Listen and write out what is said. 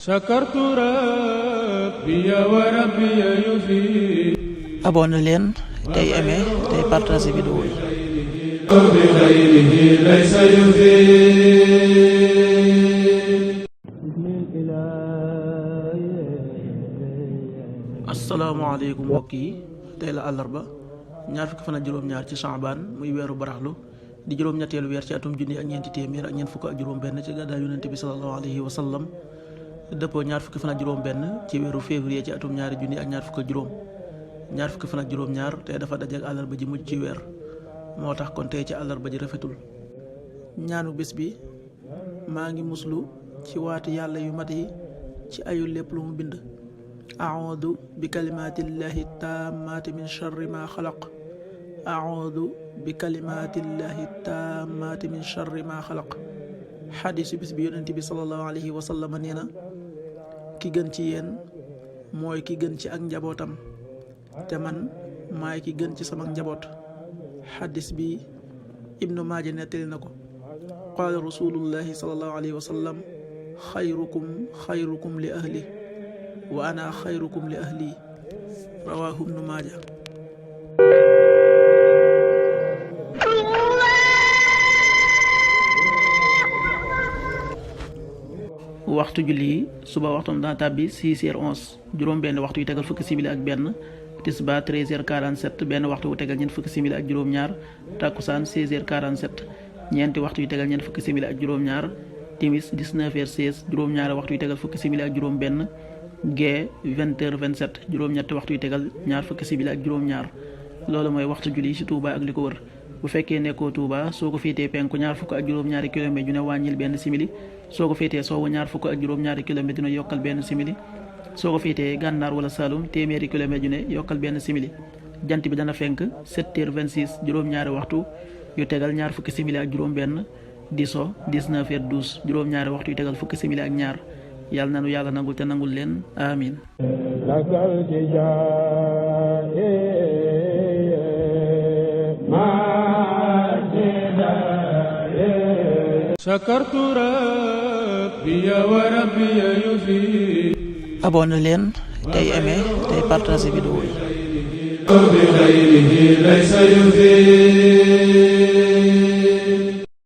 sakartu rabbi wa rabbi yufi. abonné leen tey aimé tey partagé vidéo yi. bi xayrihi laysa yufi. asalaamaaleykum mbokk yi, tey la àllarba ñaar fukki fan ak juróom-ñaar ci Shaabaan muy weeru baraxlu di juróom-ñetteelu weer ci atum junni ak ñeenti téeméer ak ñeent fukk ak juróom-benn ci gàddaay yonent bi sallallahu alayhi wa sallam dëppoo ñaar fukki fan ak juróom-benn ci weeru février ci atum ñaari junni ak ñaar fukk ak juróom ñaar fukki fan ak juróom-ñaar tey dafa dajeek àllarba ji mujj ci weer moo tax kon tey ci àllarba ji rafetul. ñaanu bés bi maa ngi muslu ci waati yàlla yu mat yi ci ayu lépp lu mu bind. a'uudu bi kalimaatillaahi taammaati min sharri maa xalaq. a'uudu bi kalimaatillaahi taammaati min sharri maa xalaq. xadiisu bis bi yonent bi sallallahu alayhi wa sallam nee na ki gën ci yéen mooy ki gën ci ak njabootam te man maay ki gën ci sama njaboot. xadiis bi ibnu maaja nettali na ko. qaala rasulullahi sallallahu alayhi wa sallam xayrukum li ahli wa ana xayrukum li ahli. rawaahu ibnu maaja. waxtu julli yi suba waxtum dana tàbbi 6h11 juróom benn waxtu yu tegal fukki simili ak benn, tisba 13h47 benn waxtu wu tegal ñeent fukki simili ak juróom-ñaar, takkusaan 16h47 ñeenti waxtu yu tegal ñeent fukki simili ak juróom-ñaar, timis 19h16 juróom-ñaari waxtu yu tegal fukki simili ak juróom benn, gee 20h27 juróom-ñetti waxtu yu tegal ñaar fukki simili ak juróom-ñaar. loolu mooy waxtu julli ci Touba ak li ko wër. bu fekkee nekkoo Touba soo ko féetee penku ñaar fukk ak juróom-ñaari kilomètre ju ne wàññil benn simili, soo ko féetee sowwu ñaar fukk ak juróom-ñaari kilomètre dina yokkal benn simili, soo ko féetee gànnaar wala Saloum téeméeri kilomètre ju ne yokkal benn simili. jant bi dana fenk 7h26 juróom-ñaari waxtu yu tegal ñaar fukki simili ak juróom benn, di so 19h12 juróom-ñaari waxtu yu tegal fukki simili ak ñaar. yàlla nanu yàlla nangul te nangul leen amin. sakartu rabbi wa rabbi yufi. abonné leen tey aimé tey partagé vidéo yi. bi xayrihi laysa yufi.